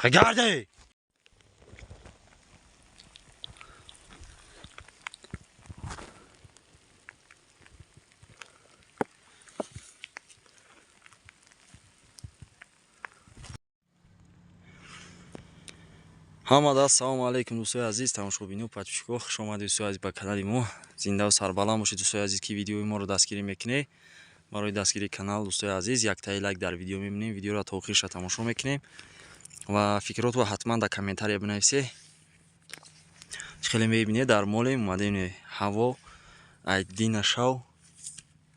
Гарди! Ҳамада ассалому алайкум дӯстои азиз, тамошобино, подписчико, хуш омадед дӯстои азиз ба канали мо. Зинда ва сарбаланд бошед дӯстои азиз, ки видеои моро дастгирӣ мекунед. Барои дастгирии канал дӯстои азиз яктаи лайк дар видео мебинем, видеоро то охирша тамошо мекунем ва фикротро ҳатман дар комментария бинависед. Чӣ хеле мебинед, дар молем омадем, ҳаво ай дина шав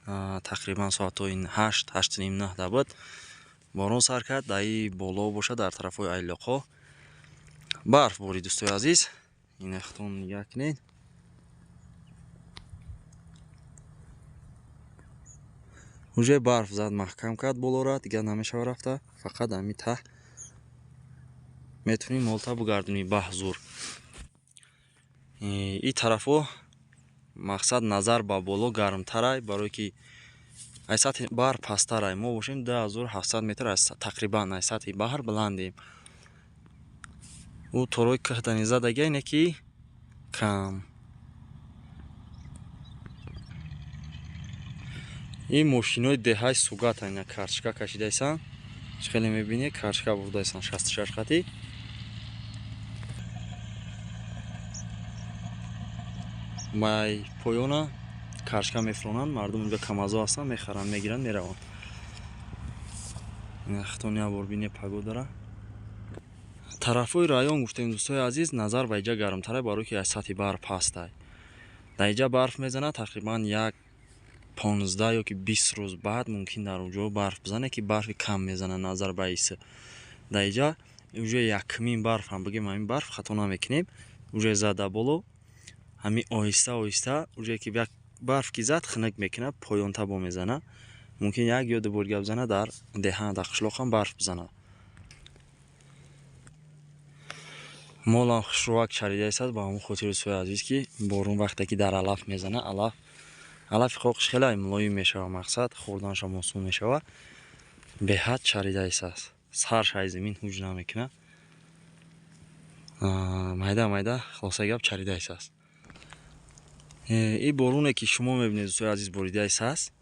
тақрибан соатҳои 8, 8:30, 9 да буд. Борон сар кард, даи боло бошад дар тарафҳои Айлоқо. Барф борид дӯстои азиз. Ин хатон нигаҳ кунед. Уже барф зад, маҳкам кард болора, дигар намешава рафта, фақат ҳами таҳ метавонӣ молта бугардонӣ баҳзур. И тарафҳо мақсад назар ба боло гармтарай, барое ки аз сатҳи баҳр пасттарай. Мо бошем 2700 метр тақрибан аз сатҳи баҳр баландем. Ӯ торои кӯҳдани задага ине ки кам. Ин мошинои деҳаи Сугат ина карчка кашидайсан. Чӣ хеле мебинед, карчка бурдайсан 66 хати. Май поёна карчка мефронанд, мардум унҷа камазо ҳастанд, мехаранд, мегиранд, мераванд. Ина хитон як бор бинед погодара. Тарафҳои район гуфтем дӯстои азиз, назар ба иҷа гармтарай, барое ки аз сатҳи баҳр пастай. Дар иҷа барф мезанад тақрибан як 15 ё ки 20 рӯз баъд мумкин дар он ҷо барф бизане, ки барфи кам мезанад назар ба ис. Дар иҷа уже якмин барф ҳам бигем, ҳамин барф хато намекунем, уже зада боло, ҳамин оҳиста оҳиста уже ки як барф ки зад хунук мекунад, поёнта бо мезанад. Мумкин як ё ду бор гап зана дар деҳа, дар қишлоқ ҳам барф бизанад. Молам хушрӯвак чаридааст ба ҳамон хотири дӯстои азиз, ки борон вақте ки дар алаф мезанад, алафи хоқиш хеле мулоим мешавад, мақсад хӯрданашам осон мешавад. Беҳад чаридааст, сарш ай замин ҳуҷ намекунад. Майда майда хулосаи гап чаридааст. Ин бороне ки шумо мебинед дӯстои азиз боридааст,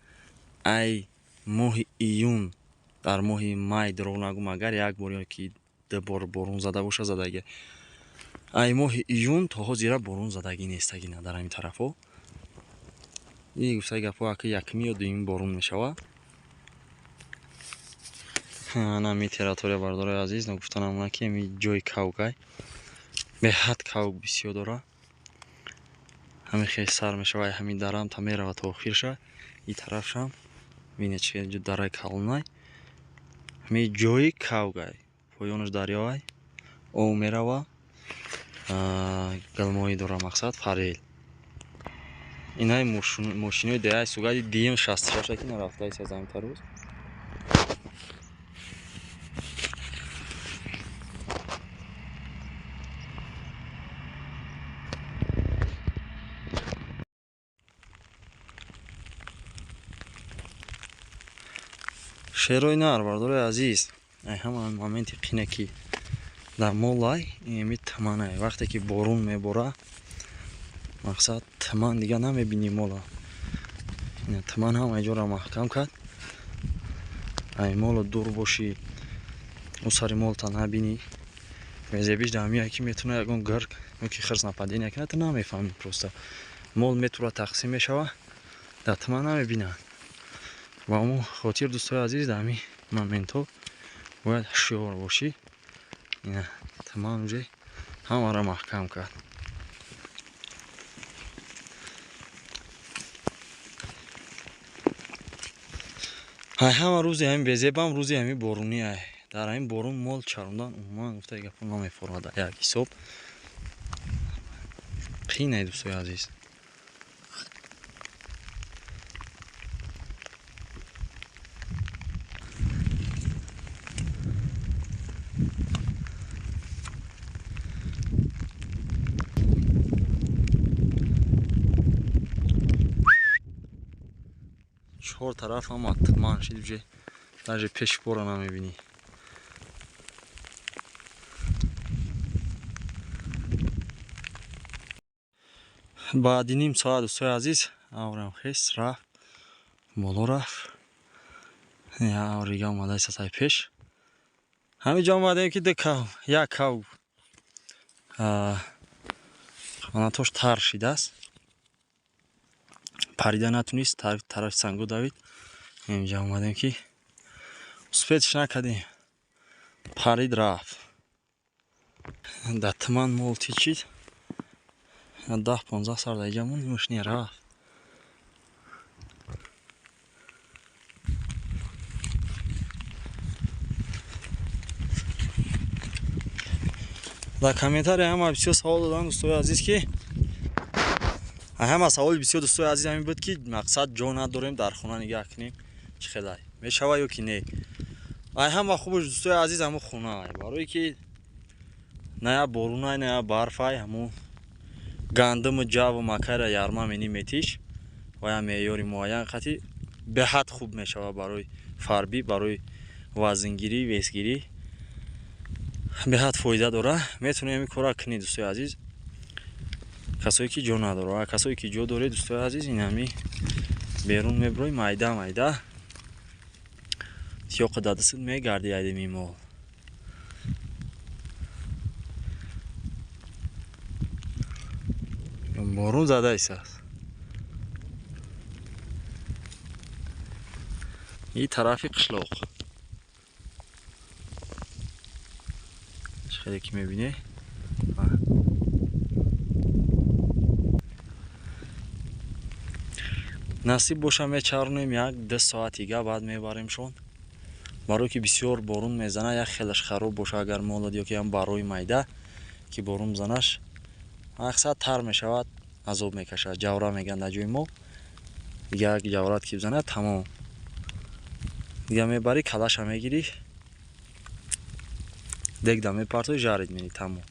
ай моҳи июн, дар моҳи май дурӯғ нагӯм, агар як бор ё ки ду бор борон зада боша задагӣ. Ай моҳи июн то ҳозира борон задагӣ нестагӣ дар ҳамин тарафҳо. Ин гуфтаи гапҳо аки якми ё дуюми борон мешавад. Ана ҳамин территория бардорои азиз, нагуфта намонад ки ҳамин ҷои кавгай беҳад кавг бисёр дорад. Ҳамин хел сар мешавад, ҳамин дарам та меравад то охирша. Ин тарафшам бинед чӣ ҷо дараи калонай. Ҳамин ҷои кавгай, поёнаш дарёай, об мерава, галмоӣ дора, мақсад фарел. Инаи мошинои деҳаи Сугади диюм 66 ки нарафтааст аз ҳамин тарӯз. Шерои нар бардорои азиз, ай ҳама моменти қине ки дар молай ими тманай. Вақте ки борон мебора, мақсад тман дига намебинӣ мола. Ина тман ҳама ҷоро маҳкам кард. Ай моло дур бошӣ, ӯ сари молта набинӣ. Мезебиш дар ҳамин яки метавона ягон гирг ё ки хирс нападения кунад, ту намефаҳмӣ просто. Мол метура тақсим мешава, дар тман намебинанд. Ба ҳамон хотир дӯстои азиз, дар ҳамин моментҳо бояд ҳушёр бошӣ. Ина тман уже ҳамаро маҳкам кард. Ай ҳама рӯзи ҳамин безебам, рӯзи ҳамин боронӣ ай. Дар ҳамин борон мол чарондан умуман гуфтаи гапҳо намефорад як ҳисоб. Қинай дӯстои азиз. Чор тараф ҳама тман шид, уже даже пеши пора намебинӣ. Баъди ним соат, дӯстои азиз, аврам хес рафт, боло рафт. Аврига омада сатай пеш. Ҳамин ҷо омадем ки ду кав, як кав қанатош тар шидааст. Парида натунист, тарафи сангу давид. Инҷа омадем ки успетш накардем. Парид рафт. Дар туман мол тичид. 10-15 сар дар инҷа монд, имаш не рафт. Дар комментария ҳама бисёр савол доданд, дӯстои азиз, ки ҳама саволи бисёр, дӯстои азиз, ҳамин буд ки мақсад ҷо надорем дар хона нигаҳ кунем, чӣ хелай мешава ё ки не. Ай ҳама хубаш, дӯстои азиз, ҳамун хона, барое ки на я борунай, на я барфай, ҳамун гандуму ҷаву макайра ярма менӣ метиш ва я меъёри муайян қати беҳад хуб мешава барои фарбӣ, барои вазнгирӣ, весгирӣ беҳад фоида дора. Метавонем ин кора кунед, дӯстои азиз, касое ки ҷо надорад. Касое ки ҷо доред, дӯстои азиз, ин ҳами берун мебурой, майда майда тиёқа дадасид мегарди айдими мол. Борун задаисааст. И тарафи қишлоқ. Хеле ки мебинед. Насиб боша мечаронем 1-2 соат дига, баъд мебаремшон. Барое ки бисёр борун мезана, як хелаш хароб боша агар молад ё ки ҳам барои майда ки борун занаш мақсад тар мешавад, азоб мекашад, ҷавра мегӯянд дар ҷои мо. Дига як ҷаврат ки бизанад, тамом. Дига мебарӣ, калаша мегирӣ, дегда мепартои, жарид менӣ, тамом.